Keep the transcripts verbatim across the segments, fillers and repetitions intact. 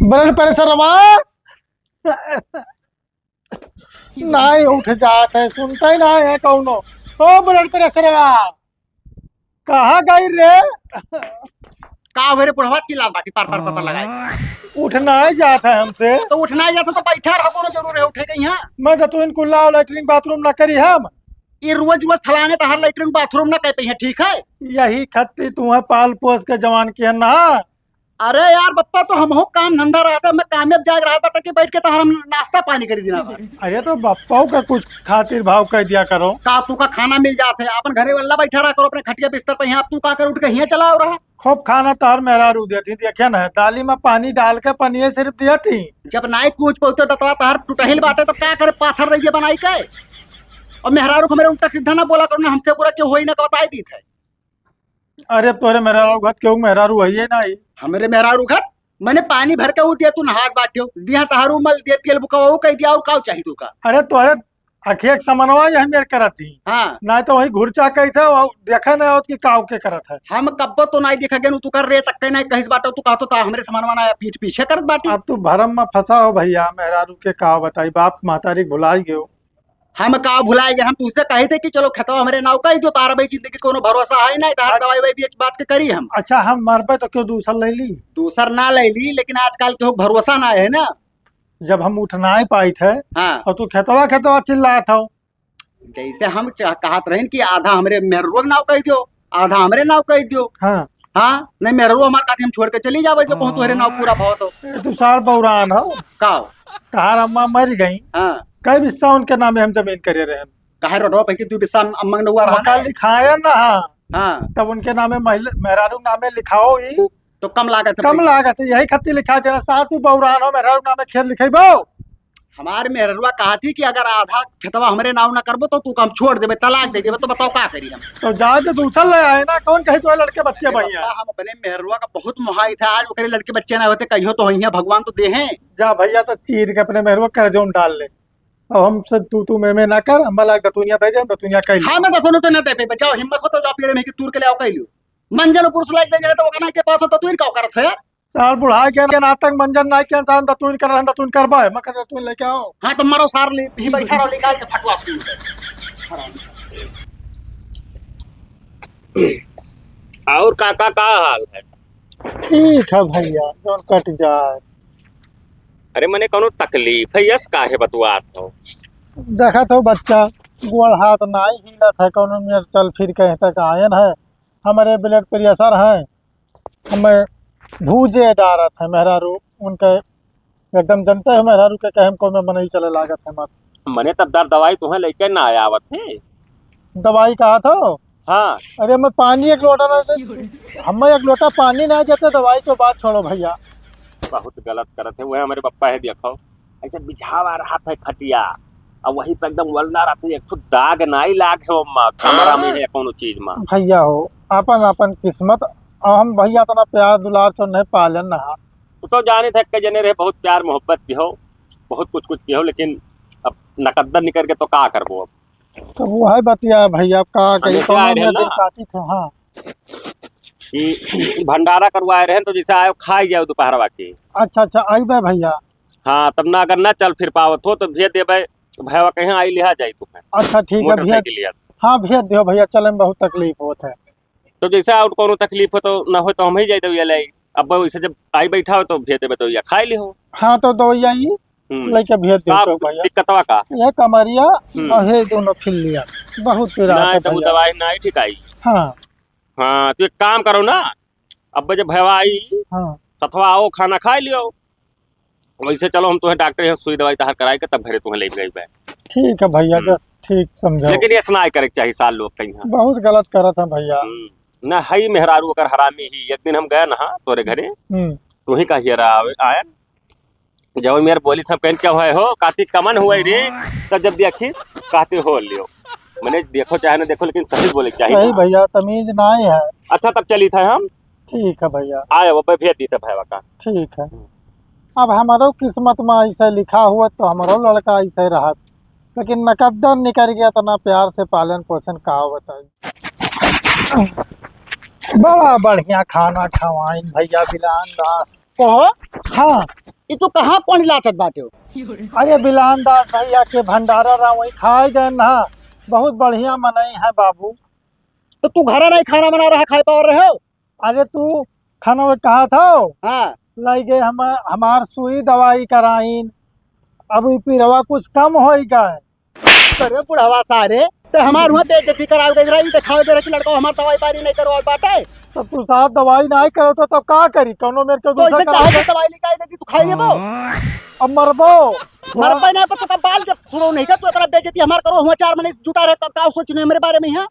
ब्लड प्रेशरवा नाहीं उठ जात है, सुनता ही नाहीं है कौनो। ओ ब्लड प्रेशरवा, कहाँ गई रे? का हो रे बुढ़वा, चिल्लात बाटी पार पार पार पार लगाई। उठ नाहीं जात है हमसे। तो उठ नाहीं जात है तो बैठा रहो, कौनो जरूर है उठे के यहाँ। मैं तो तू इनको लाओ लेटरिन बाथरूम ना करी हम। ये रोज रोज फलाने तहार लेटरिन बाथरूम ना कह पे है, ठीक है? यही खत्ती तू है पाल पोस के जवान की है ना। अरे यार बप्पा, तो हमहू काम धंधा रहता, मैं कामे पे जाए रहता कि बैठ के तहार हम नाश्ता पानी करी दिना भर। अरे तो बप्पा का कुछ खातिर भाव कह दिया करो। का तू का खाना मिल जात है, अपन घरे वाला बैठा रहा करो अपने खटिया बिस्तर पे, यहाँ तू का कर उठ के हियाँ चला रहा। खूब खाना तहार मेहरारू देती, देखे न है, दाली में पानी डाल के पनिये सिर्फ देती। जब नाई कूच पहुँचो दतवा तहार टुटहिल बाटे तो का करे, पाथर रहिए बनाई के। और मेहरारू को मेरे उल्टा सीधा ना बोला करो ना, हमसे बुरा क्यों होई ना, बताई दी थे। अरे, अब तोरे मेहरारू घत केहू मेहरारू है ही नाहीं। हमरे मेहरारू घत? मैंने पानी भर के ऊ दिया, तू नहात बाट्यो, दिया तहारू मल दिया, तेल बुकावा ऊ कह दिया, और काऊ चाही तू का? अरे, तोरे अखिया के समनवा यही मेर करत ही। हाँ। नाहीं तो वही घुरचा कही थे, वो देखे ना होत कि काऊ के करत है। हम कब्बो तो नाहीं देखा गेन, तू कर रे तक के नाहीं कहिस बाटो, तू कहतो ता हमरे समनवा ना पीठ पीछे करत बाटी। अब तू भरम में फंसा हो भैया, मेहरारू के काऊ बताई, बाप महतारी के भुलाई गयो। हम का भुलाए गए, हम तुझसे कहे थे कि चलो खेतवा हमरे नाव कह दो, तारा भाई जिंदगी कोनो भरोसा है ना, तार हाँ। दवाई वाई बेच बात के करी हम। अच्छा, हम मरबे तो क्यों दूसर ले ली? दूसर ना ले ली, लेकिन आजकल केहू भरोसा ना है ना। जब हम उठ ना ही पाई थे हाँ। और तू खेतवा खेतवा चिल्लात हो। जैसे हम च-, कहत रहन कि आधा हमरे मेहरुआ के नाव कह दो, आधा हमरे नाव कह दो। हाँ। हाँ, नहीं मेहरुआ हमार कहती हम छोड़ के चली जावे, जो कहूँ तोहरे नाव पूरा भाव तो। ए, तू सार बौरान हो। का हो? तहार अम्मा मर गई। हाँ। कई हिस्सा उनके नामे हम जमीन करे रहे। काहे रोडवा पे कि तू बिस्सा अम्मा के नौआ रहा मकान ना? लिखाया ना, हाँ। हाँ। तब उनके नामे महिला, मेहरारू के नामे लिखाओ ही। तो कम लागत है कम पैसा। लागत है, यही खातिर लिखा देना। सार तू बौरान हो, मेहरारू के नामे खेत लिखेबो। हमार मेहररुआ कहा थी कि अगर आधा खेतवा हमरे नाव ना करबो तो तू काम छोड़ देबे, तलाक दे देबे, तो बताओ का करी हम? तो जा दे, दूसर ले आए ना, कौन कही तुम्हारे लड़के बच्चे अरे भैया? बप्पा, हम अपने मेहररुआ का बहुत मोहाई था, आज ओकरे लड़के बच्चे ना होते, कहियो तो होइहे, भगवान तो दे हैं। जा भैया, तो चीर के अपने मेहररुआ कर जोन डाल ले। अब हमसे तू, तू मैं, मैं ना कर, हम लाग दतुनिया दे दे, हम दतुनिया कह ले। हाँ, मैं दतुनिया तो ना दे पे, जाओ, हिम्मत हो तो जाओ, पेड़ में की तूर के ले आओ, कह लियो। मंजन पुरुष लाग दे, तो ओकरा के पास हो, दतुन का करत हो यार? सार बुढ़ा के नाता मंजन नाई के इंसान दतुन कर रहन, दतुन करबा है, मकर दतुन लेके आओ। हाँ, तो मरो सार, ले, ही बैठा रहो, निकाल के फटवा सुन। और काका, का हाल है? ठीक है भैया, जोन कट जाए। अरे, मने कौनो तकलीफ है, यस काहे बतुआत हो? देखत हो बच्चा, गोड़ हाथ नाई हिलत है, कौनो मेर चल फिर कहीं तक आयन है, हमरे blood pressure है, हमें भूजे डारत है मेहरारू, उनके एकदम जनते है मेहरारू के कहे में कोई में मनई चले लागत है मत। मने तब दर दवाई तुम्हें लेके ना आवत है। दवाई कहा था? हाँ। अरे मैं पानी एक लोटा ना दे, हमें एक लोटा पानी ना देते, दवाई तो बात छोड़ो भैया। बहुत गलत करत है, वह हमारे पप्पा है देखो, ऐसे बिछावा रहत है खटिया, और वही पे एकदम वलना रहत है, एक ठो दाग नाई लाग है ओमा, कमरा में है कोनो चीज में। भैया हो, अपन अपन किस्मत, और हम भैया इतना प्यार दुलार से नहीं पालन ना। तू तो जाने थे, के जने रहे, बहुत प्यार मोहब्बत की हो, बहुत कुछ कुछ की हो, लेकिन अब नकद्दर निकल के तो का करबो अब। तो वो है बतिया भैया, अब का कही, हमेशा कौनो आए में रहल ना। दिल काटी थे, हाँ। कि भंडारा करवाए रहे तो जैसे आयो खाई जाओ दोपहरवा के। अच्छा, अच्छा, आइबे भैया। हाँ, तब ना अगर ना चल फिर पावत हो तो भेज देबे, भैया कहीं आई लिहा जाई तुम्हें। अच्छा, ठीक है, भेज मोटरसाइकिल लिया। हाँ, भेज दियो भैया, चले में बहुत तकलीफ होत है। तो जैसे और कोनो तकलीफ हो तो ना हो तो हम ही जाई दवाइया ले आई। अब वैसे जब आई बैठा हो तो भेज देबे दवाइया खाई लिहो। हाँ, तो दवाइया ही हम्म। लेके भेज दे का तो भैया। दिक्कतवा का? ये कमरिया हम्म। और ये दोनों फिर लिया, बहुत पीड़ा नहीं, होता तो भैया। दवाई नहीं ठीक आई। हाँ। हाँ, तो एक काम करो ना, अब जब भैया आई, हाँ। सथवा आओ, खाना खाई लियो, वैसे चलो हम तुम्हें डॉक्टर यहाँ सुई दवाई तहार कराई के तब घरे तुम्हें ले गई बे। ठीक है भैया, हम्म। जब ठीक समझो। लेकिन ये सुनाई करे के चाहिए साल लोग कहीं। बहुत गलत करत है भैया। हम्म। ना है मेहरारू अगर हरामी ही, एक दिन हम गए ना तोरे घरे, हम्म। तू ही का हियरा आवे, आए, जब मेरे बोली सब कहन क्या हुआ हो, काती कमन हुआ रे, तब जब देखी, काती हो लियो। मैंने देखो चाहे ना देखो, लेकिन सही बोले के चाहिए सही ना। भैया, तमीज नाई है। अच्छा, तब चली था हम। ठीक है भैया। आए, वो पे भेज दी था भैया का। ठीक है। अब हमारो किस्मत में ऐसे लिखा हुआ, तो हमारो लड़का ऐसे रहत, लेकिन नकद्दर निकल गया, इतना प्यार से पालन पोषण का बताई। बड़ा बढ़िया खाना खवाइन भैया बिलान दास। ओहो, हाँ। ई तू कहाँ कोन लाचत बाटे हो? अरे बिलान दास भैया के भंडारा रहा, वहीं खाए गए ना, बहुत बढ़िया मनई है बाबू। तो तू घरे नहीं खाना बना रहा, खाए पावर रहे हो? अरे तू खाना वो कहा था? हाँ। लाई गए हम, हमार सुई दवाई कराइन, अब ई पीरवा कुछ कम होई गए। अरे बुढ़वा सारे, ते हमार हुआ बेइज्जती करावे गए रहा, ई देखावे गए रहा कि लड़का हमार दवाई पानी नहीं करवावत बाटे। तब तू साहब दवाई नहीं करो तो तब का करी? कौनो मेरे के तो दूसरा इसे करा चाहे दे। तो दवाई लेके आई देती, तू खाई लेबो। अब मरबो। मरबे नहीं, पर तो का बाल जब सुनो नहीं का, तू इतना बेइज्जती हमार करो, हुआ चार महीने से जुटा रहे, तब का सोच नहीं मेरे बारे में यहाँ?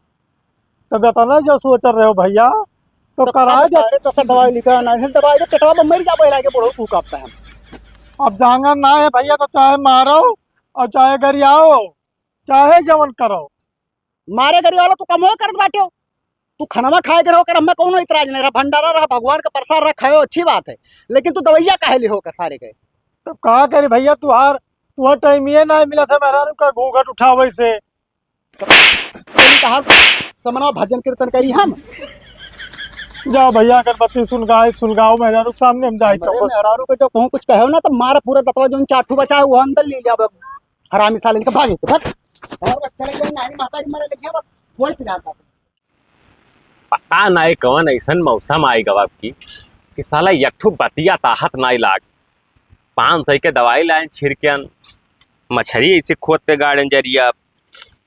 तब इतना जो सोच रहे हो भैया, तो तो कराए का दे। सारे तो का दवाई लेके आना है, दवाई तो पेटवा में मर जाबो, लागे बुढ़ो तू कापता है। अब जांगर ना है भैया, तो चाहे मारो और चाहे गरियाओ, चाहे जवन करो। मारे गरियाओ वाला तू कमो करत बाटे हो। तू खनवा खाए के रहो कर, हमें कौनो इतराज नहीं रहा, भंडारा रहा, भगवान का प्रसाद रहा, खाओ, अच्छी बात है, लेकिन तू दवाइया काहे लिहो का सारे के? तब का करी भैया, तुहार, तुहार टाइम ये ना मिला था मेहरारू का घूंघट उठावे से। तोरी कहा समनवा भजन कीर्तन करी हम। जाओ भैया, अगरबत्ती सुलगाए, सुलगाओ मेहरारू के सामने, हम जाए हमरे चौपट। मेहरारू के जो कहूँ कुछ कहो ना, तो मारा पूरा दतवा जोन चार ठो बचा है, वो अंदर ले जाओ। हरामी साले इनके भागे, भाग। और बस चले गए, नानी महतारी मरे लेके बस बोल फिर आता। पता नहीं कौन ऐसन मौसम आई गवा की कि साला एक ठो बतिया ताहत नहीं लाग। पाँच सौ के दवाई लाइन छिड़कन, मछरी ऐसे खोद पे गाड़न जरिया,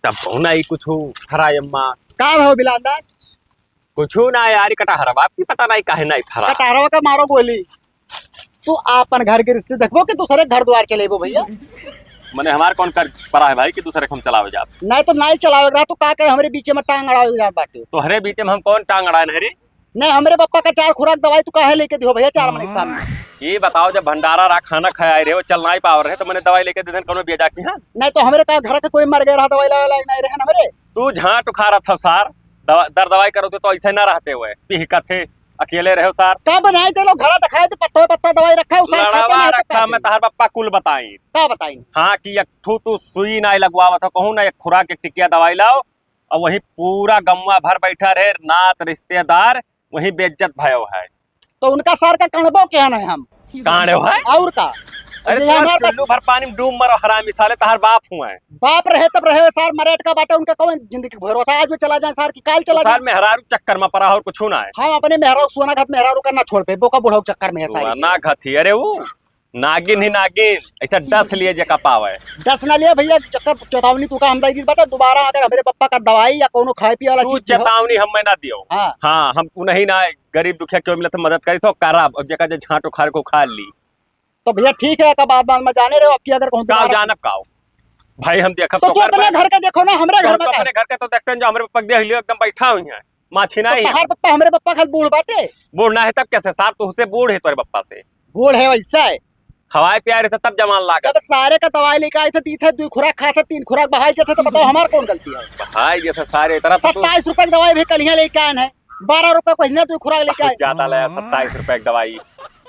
तब नहीं कुछ फराय अम्मा। का भाव बिलांदा? कुछ ना यार, कटहरवा की पता नहीं काहे नहीं फरा। कटहरवा का मारो गोली। तू आपन घर गृहस्थी देखबो कि दूसरे घर द्वार चलेबो भैया? मने हमार कौन कर परा है भाई कि दूसरे के हम चलावे जाब? नहीं तो नहीं चलावे रहा तो का करे, हमरे बीचे में टांग अड़ावे जात बाटे। तोहरे बीचे में हम कौन टांग अड़ाए नहीं रे? नहीं, हमरे पप्पा का चार खुराक दवाई तू काहे लेके दिहो भैया चार महीने के सामने? ये बताओ, जब भंडारा रहा, खाना खाए आए रहे हो, चल नहीं पाव रहे तो मैंने दवाई लेके दे देन कौनो बेजा की, हाँ? नहीं तो हमरे का घर के कोई मर गए रहा, दवाई लावे लायक नहीं रहे हमरे। तू झांट उखाड़त हो सार, दवा, दर दवाई करो तो ऐसे ना रहते हुए, पिहकत है, अकेले रहो सार। का बनाए दे लो, घरा दिखाए दे, पत्ता पत्ता दवाई रखा है, उसार खाते लड़वा नहीं, रखा, मैं तहार पप्पा कुल बताई। का बताई? हाँ, कि एक ठू तू सुई ना लगवावत हो, कहूँ ना एक खुराक एक टिकिया दवाई लाओ, और वहीं पूरा गौवा भर बैठा रहे, नात रिश्तेदार वहीं बेइज्जत भयो है। तो उनका सार का कांडबो केहन है हम? कांडो है? और का? अरे ये तोर हमार चुल्लू भर पानी में डूब मरो हरामी साले, तहार बाप हुआ है। बाप रहे तब रहे सार, मरेट का बाटे उनका कौन जिंदगी के भरोसा, आज वो चला जाए सार की काल चला तो सार जाए। मेहरारू चक्कर में परा हो, कुछ ना है। हम अपने मेहरारू सोना घात मेहरारू का ना छोड़ पे, बोका बुढ़ाऊ चक्कर में है सारी। सोना घात ही, अरे वो नागिन ही नागिन, ऐसा डस लिए जेका पावे। डस ना लिए भैया, जकर चेतावनी तू का हम दे दी बाटे, दोबारा अगर हमरे पप्पा का दवाई या कोनो खाए पिए वाला तू चीज दिहो। चेतावनी हम मैं ना दियो। हाँ। हाँ, हम उन्हीं ना गरीब दुखिया क्यों मिलत मदद करी तो करब, और जेका जे झांट उखाड़ को खा ली। तो भैया ठीक है, का बात बात में जाने रहो, अब की अगर कहूँ का दोबारा जानब का हो? भाई हम देखब तो तो तू कर अपने पाए। घर का देखो ना, हमरे घर हम में तो का है? अपने घर का तो देखते हैं, जो हमरे पप्पा के देख लियो एकदम बैठा हुई है, माछी तो नहीं है। तहार पप्पा हमरे पप्पा खाल बूढ़ बाटे। बूढ़ ना है तब कैसे सार, तुझसे बूढ़ है तोरे पप्पा से। बूढ़ है वैसा है। खवाए पियाए रहे थे तब जवान लागत। जब सारे का दवाई लेके आए थे, दी थे, दो खुराक खाए थे, तीन खुराक बहाई जाते तो बताओ हमार कौन गलती है? बहाई जैसे सारे इतना तो तू सत्ताईस रुपए की दवाई भी कलिया लेके आए हैं, बारह रुपए को हिन्ने दो खुराक लेके बहुत आए। ज्यादा लाया, सत्ताईस रुपए की दवाई।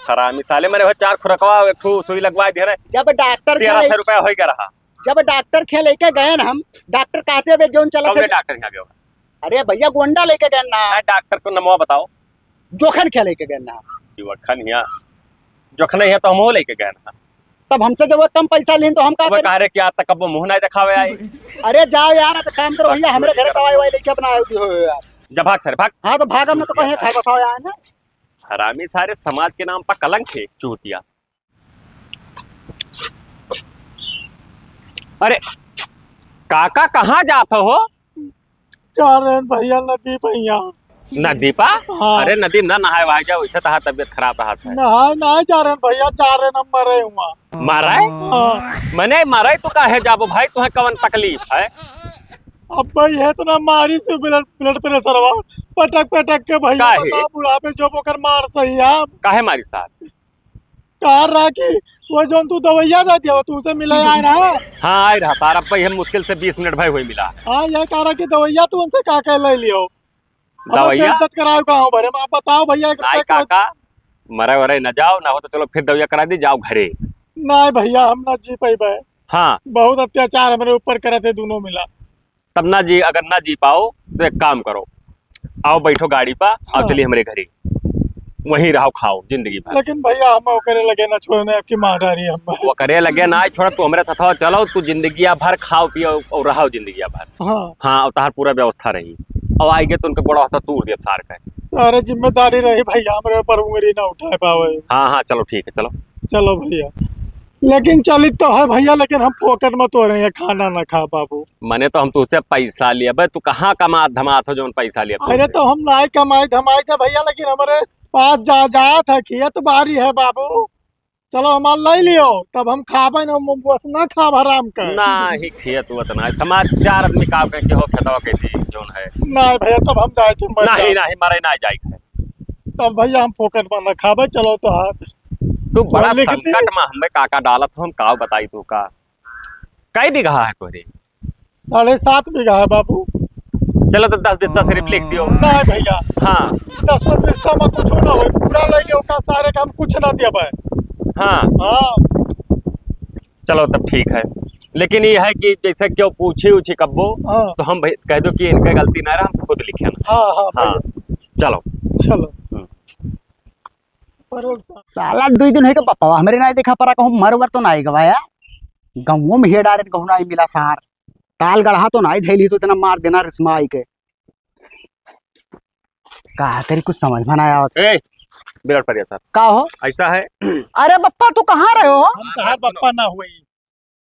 हरामी साले, मैंने वो चार खुरकवा, एक ठू सुई लगवा दिया रे। जब डॉक्टर के तेरह सौ ले-, रुपया हो गया रहा। जब डॉक्टर के लेके गए ना हम, डॉक्टर कहते बे जोन चलत कौन है। डॉक्टर यहाँ गयो? अरे भैया, गोंडा लेके गए ना। नहीं, डॉक्टर को नमवा बताओ। जोखन के लेके गए ना। जोखन यहाँ, जोखन यहाँ तो हम वो लेके गए ना। तब हमसे जब वो कम पैसा लेन तो हम का अब करें? कह रहे कि आज तक अब वो मुँह नहीं दिखावे आई। अरे जाओ यार, अब काम करो भैया, हमरे घर दवाई वाई लेके अपना आए हो यार। जब भाग सर, भाग। हाँ तो भाग, हम तो कहीं घर बसाओ यार ना। हरामी सारे समाज के नाम पर कलंक है, चूतिया। अरे काका, कहाँ जात हो? जा रहे हैं भैया, नदी भैया। नदी पा? हाँ। अरे नदी ना नहाए वहाए जाओ, इसे तहार तबीयत खराब रहा है। नहाए ना जा रहे हैं भैया, जा रहे हैं, हम मरे हुआ। मरे? हाँ। मने मरे तो काहे जाबो भाई, तुम्हें कवन तकलीफ है? अब भाई है इतना मारी से ब्लड, ब्लड प्रेशर हुआ, पटक पटक के भैया काहे? बताओ, बुढ़ापे जो ओकर मार सही है। काहे मारी साहब? कहा रहा कि वो जोन तू दवैया दे दिया, तू उनसे मिले आए रहा। हाँ, आए रहा सार, अब भाई हम मुश्किल से बीस मिनट भाई वही मिला। हाँ, ये कह रहा कि दवैया तू उनसे का कह ले लियो। अब दवैया? बेइज्जत कराओ गाँव भरे में, आप बताओ भैया, एक नहीं रुपया का काका, मरे वरे न जाओ, ना हो तो चलो फिर दवैया करा दी, जाओ घरे। नहीं भैया, हम ना जी पाइबे। हाँ। बहुत अत्याचार हमरे ऊपर करत है दोनों मिला। तब ना जी, अगर ना जी पाओ तो एक काम करो, आओ बैठो गाड़ी पा, आओ हाँ। चलिए हमरे घरे। वहीं रहो, खाओ जिंदगी भर। लेकिन भैया, हम ओकरे लगे ना छोड़ने, आपकी मार डारी हम। ओकरे लगे ना छोड़, तू हमरे साथ चलो, तू जिंदगिया भर खाओ पियो और रहो जिंदगिया भर। हाँ। हाँ, और तहार पूरा व्यवस्था रही। अब आएगे तो उनका गोड़ा हाथ तोड़ दिया सार का। तो अरे जिम्मेदारी रही भैया, हमरे ऊपर उंगली ना उठाए पावे। हाँ, हाँ, चलो ठीक है, चलो। चलो भैया, लेकिन चलित तो है भैया, लेकिन हम फोकट में तो रहे हैं, खाना ना खा बाबू। मने तो हम तुझसे पैसा लिए, अबे तू कहाँ कमात धमात हो जौन पैसा लिए? अरे तो हम नाई कमाई धमाई थे भैया, लेकिन हमारे पास जा जात है, खेत बारी है बाबू। चलो हमार ले लियो, तब हम खाबे ना, हम बस ना खाब हराम का। नाही, खेत उत ना है। समाज चार आदमी का कहे कि हो खेतवा के दी जौन है। नाही भैया, तब हम जाए थे मर नहीं, जाए। नहीं, मारे ना जाए है। तब भैया हम फोकट में ना खाबे, चलो तो हाथ। तू बड़ा लिख दी। संकट में हमें काका डालत हो, हम का बताई तू का। कई बीघा है तोरे? साढ़े सात बीघा है बाबू। चलो तो दस बीघा सिर्फ लिख दियो। नहीं भैया। हाँ। दस बीघा में कुछ ना होए, पूरा ले लियो का सारे का हम कुछ ना दिया पाए। हाँ। हाँ। चलो तब ठीक है, लेकिन ये है कि जैसे क्यों पूछी उछी कब्बो, हाँ। तो हम भाई कह दो कि इनका गलती ना रहा, हम खुद लिखे ना। हाँ, हाँ, हाँ। भैया। चलो। चलो। हम्म। साला दुई दिन होइके बप्पा हमरे नाई देखा परा, कहूँ मर वर तो नाई गवाया। गाँवों में हेडारे कहूँ नाई मिला सार। ताल गढ़ा तो नाई धैली तो इतना मार देना रिश्मा आई के। का करी, कुछ समझ में ना आवत। ए, बिराट परिया साहब। का हो? ऐसा है। अरे बप्पा, तू कहाँ रहे हो? हम तहार बप्पा ना हुई।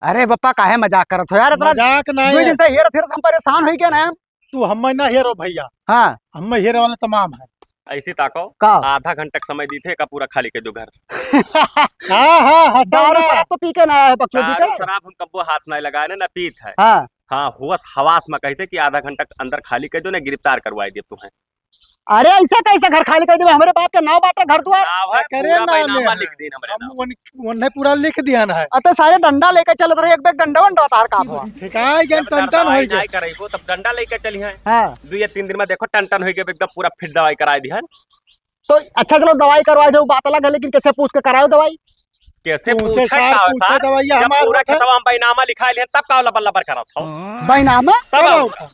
अरे बप्पा, काहे मजाक करत हो यार? इतना मजाक ना दो है। दिन से हेरत हेरत हम परेशान होई गया ना। तू हमें ना हेरो भैया। हाँ। हमें हेरे वाले तमाम है। ऐसी ताको। का? आधा घंटा का समय दी थे, का पूरा खाली कर दो घर। हाँ, हाँ, हाँ, दारू समझा। शराब तो पी के ना आया है, बकचोदी दारू के। शराब हम कब्बो हाथ ना लगाए ना, ना पीत है। हाँ। हाँ, होश हवास में कहते कि आधा घंटा के अंदर खाली कर दो, ना गिरफ्तार करवाई दे तुम्हें। अरे, ऐसा कैसा घर खाली कर देबे? हमरे बाप के नाव बाटे घर दुआर। नाव है, करे पूरा नाम बैनामा है। लिख दीन हमरे हम नाम। उन-, उन्हें पूरा लिख दिया ना है। अते सारे डंडा लेके चलत रहे, एक बैग डंडा वंडा तार का हुआ। ठिकाए गए, जब टन टन दवाई होई गए। नाई करइबो, तब डंडा लेके चली हैं। हाँ। दो या तीन दिन में देखो, टन टन होई गए, एकदम पूरा फिट दवाई कराई दिहन। तो अच्छा, चलो, दवाई करवाई दो, बात अलग है, लेकिन कैसे पूछ के कराओ दवाई? कैसे तू पूछे उसे सार का हो पूछे सार? दवाइया जब हमार पूरा होत है। खेतवा में बैनामा लिखाइल है, तब का लबर लबर करत हो? बैनामा? तब कब और होता?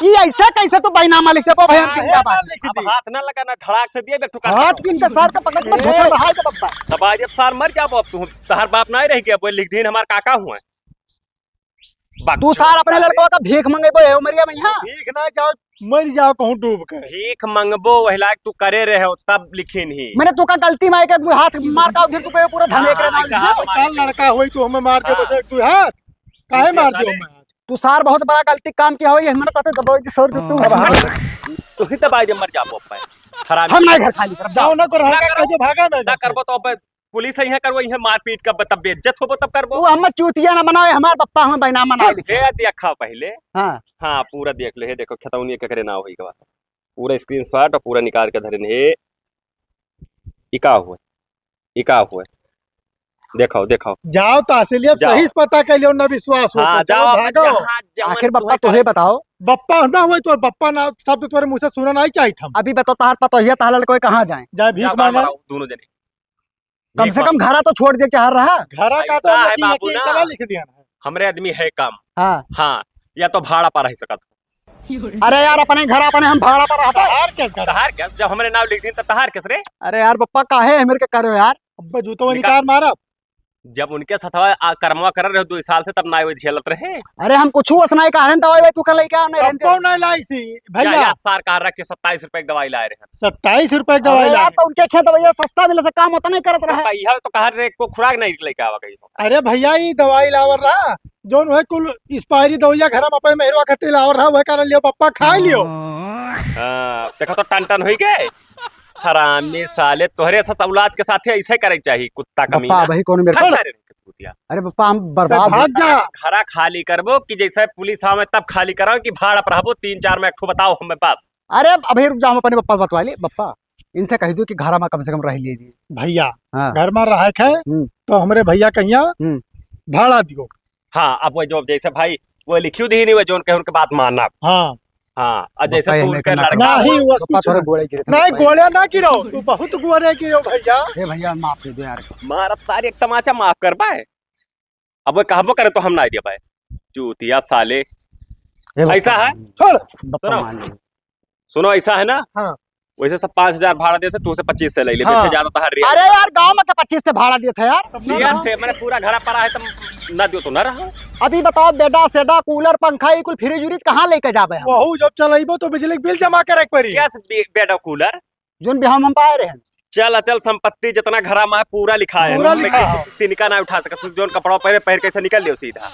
ई ऐसे कैसे तू बैनामा लिख देबो भैया, काहे जिंदा ना बात। लिख अब दी? हाथ ना लगा ना, धड़ाक से दिए, बेटू काट हाथ दो। किन के सार के पकड़ के ए। धोखा रहा है बप्पा। तब आज अब सार मर जाबो, अब तू, तहार बाप ना रह गया, वो लिख दीन हमार काका हुआ है। तू सार अपने लड़कवा का भीख मंगेबो, ए उमरिया में यहाँ? भीख ना जाओ, मर जाओ कहूँ डूब के। भीख मंगबो, वही लायक तू करे रहे हो, तब लिखिन ही। मैंने तू का गलती में एक, एक हाथ मार का उधर तू के पूरा धन हाँ, एक हाँ, रहा ऐसा हाथ मार काल के। लड़का होई तू हमें मार दे हाँ। बस एक दो हाथ। काहे मार दियो हमें हाथ? तू सार बहुत बड़ा गलती काम किया हो, ये हमने पता दबाई जी सौ रुपये तू। अब हाँ। तू ही दबाई दे, मर जा पोपा। हरामी। हम नहीं घर खाली करब, जाओ। जाओ ना करो, ना हल्का करो। कह दे, भागा ना ना जाओ। करबो तो अब पुलिस है, यहाँ करबो, यहाँ मारपीट करबो, तब बेइज्जत होबो, तब करबो। वो हम चूतिया ना बनावे, हमार बप्पा हमें बैनामा ना लिखे। दे दिया खाओ पहिले। हाँ। हाँ, पूरा देख ले, हे देखो, खेतौनिया केकरे नाव होई के बा। पूरा screenshot और पूरा निकाल के धरे ने। हे, ई का हुआ? ई का हुआ? देखाओ, देखाओ। जाओ तहसीलिया जाओ। सही से पता कर लियो, ना विश्वास हो हाँ, तो। चलो, जाओ, भागो। जहाँ, जहाँ आखिर बप्पा तुम्हें तोहे करे। बताओ। बप्पा ना होई तो बप्पा ना शब्द तोरे मुँह से सुना नहीं चाहिए हम। अभी बताओ, तहार पतोहिया, तहार लड़कोई कहाँ जाए? जाए भीख जा बाहर मांगे। आओ, दोनों जने। कम भीख से कम मांगो। घरा तो छोड़ दे चाह रहा। घरा का तो ऐसा है नदी बाबू नदी ना, तवा लिख दिया है। हमरे आदमी है कम। हाँ। हाँ, या तो भाड़ा पर रह सकत हो। अरे यार, अपने घर अपने हम भाड़ा पर रहता। तहार केस घर? तहार केस? जब हमरे नाव लिख दी तो तहार केस रे? अरे यार बप्पा, काहे है मेरे के करो यार? अब्बे जूतो निकाल। निकाल मारा। जब उनके सथवा आ, कर्मवा कर रहे हो दो साल से, तब ना वो झेलत रहे। अरे हम कुछ वस नहीं कह रहे हैं, दवाई भाई तू कर लेके आ, नहीं रहने दे। कौन नहीं लाई सी भैया? या, या, सार कह रहा कि सत्ताईस रुपए की दवाई लाए रहे। सत्ताईस रुपए की अरे दवाई यार, लाए। तो उनके खेत भैया सस्ता मिले से काम होता नहीं करत तो रहा। भैया तो कह रहे को खुराक नहीं लेके आवा कहीं। अरे भैया, ये दवाई लावर रहा, जोन वह कुल expiry दवाइया घर में अपने मेहरवा खातिर लावर रहा, वह कारण लियो पप्पा खा लियो। हाँ, देखो तो टन टन होई गए। हरामी साले, तोहरे साथ औलाद के साथे ऐसे करे के चाही, कुत्ता बप्पा, कमीना। वही कौन मेरे हट को सारे रंग के चूतिया। अरे बप्पा, हम बर्बाद भाग हो जा। घरा खाली करबो कि जैसे पुलिस आवे तब खाली कराओ कि भाड़ा पर रहबो, तीन चार में एक ठो बताओ हमें बात। अरे अभी रुक जाओ, हम अपने बप्पा से बतवा ले। बप्पा, इनसे कह दो कि घरा में कम से कम रह लीजिए। भैया, हाँ। घर में रहे के, हम्म। तो हमरे भैया कहिया हम्म। भाड़ा दियो। हाँ, अब वो जो जैसे भाई, वो लिखियो दी नहीं, वो जो उनके, उनके बात मानब। हाँ। हाँ, और जैसे बप्पा, तू ये उनके मेरे को ना लड़का नहीं, हो। वो बप्पा, कुछ थोड़े ना। गोड़े गिरे थे, नहीं, बप्पा। गोड़े ना गिरो, तू बहुत गोड़े गिरो भैया। ए भैया, माफ कर दो यार। मारब सारे एक तमाचा माफ कर पाए। अब वो कहबो करे तो हम ना दे पाए। चूतिया साले। ए बप्पा, ऐसा है? मान लो। छोड़। बप्पा, सुनो। मान लो। सुनो, ऐसा है ना? हाँ। वैसे सब पाँच हजार भाड़ा देते, तू से पच्चीस से ले ले, हाँ। वैसे ज्यादा तहार रिया अरे यार, गाँव में के पच्चीस से भाड़ा देते यार। तब ना रिया रहा। थे, मैंने पूरा घरा परा है, तब ना दियो तो ना रहा। अभी बताओ, बेडा, सेडा, कूलर, पंखा, ई कुल फ्रिज उरिज कहाँ लेके जाबे हम? वहू जब चलइबो तो बिजली के बिल जमा करे के पड़ी। क्या से बे-, बेडा कूलर? जोन भी हम, हम पाए रहे। चल अचल संपत्ति जितना घरा में है, पूरा लिखा है। पूरा लिखा है। तिनका ना उठा सकत, जोन कपड़ा पहरे, पहर के से निकल लियो सीधा।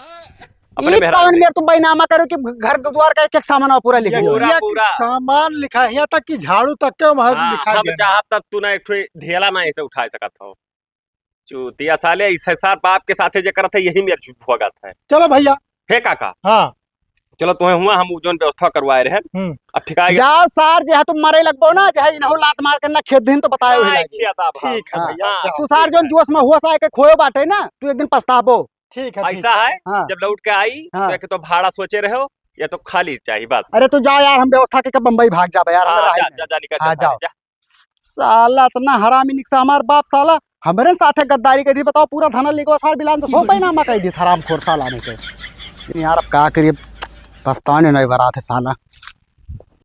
अपने ई मेहरारू कौन से। मेर तुम बैनामा करो कि घर दुआर का एक एक सामान पूरा लिख ये लियो? पूरा, एक पूरा। सामान लिखा है, यहाँ तक कि झाड़ू तक के वहाँ हाँ, लिखा हम गया है। चाहब तब तू ना एक ठो ढेला ना ऐसे उठा सकत हो। चूतिया साले, ऐसे सार बाप के साथे जे करत है, यही मेर भोगत है। चलो भैया। हे काका। हाँ। चलो, तुम्हें हुआ, हम उ जोन व्यवस्था करवाए रहे। हम्म। अब ठिकाए गए। जाओ सार, जे है तुम मरे लगबो ना, जे है इनहु लात मार के ना खेद दिन तो बताए हुए ना लागे। खिया था भाव। ठीक है हाँ। भैया, हाँ, जाओ। तू सार जोन जोश में हुआ सा के खोयो बाटे ना, तू एक दिन पछताबो। ठीक है, ठीक ऐसा है। है, हाँ। जब लौट के आई, हाँ। तो एक तो भाड़ा सोचे रहो, या तो खाली चाहिए, बस। अरे तू जा यार, हम व्यवस्था के, के बम्बई भाग जाबे यार, हाँ, हमरा राही जा, नहीं। जा, जा, निकल हाँ, जा, जाओ। जा। साला इतना हरामी निकसा हमार बाप, साला हमरे साथे गद्दारी कर दी। बताओ, पूरा धना लेके सार बिलान तो सौ पैना मा कह दी, हरामखोर साला नहीं के। यार, अब का करिए, पछताने नहीं बरात है साला।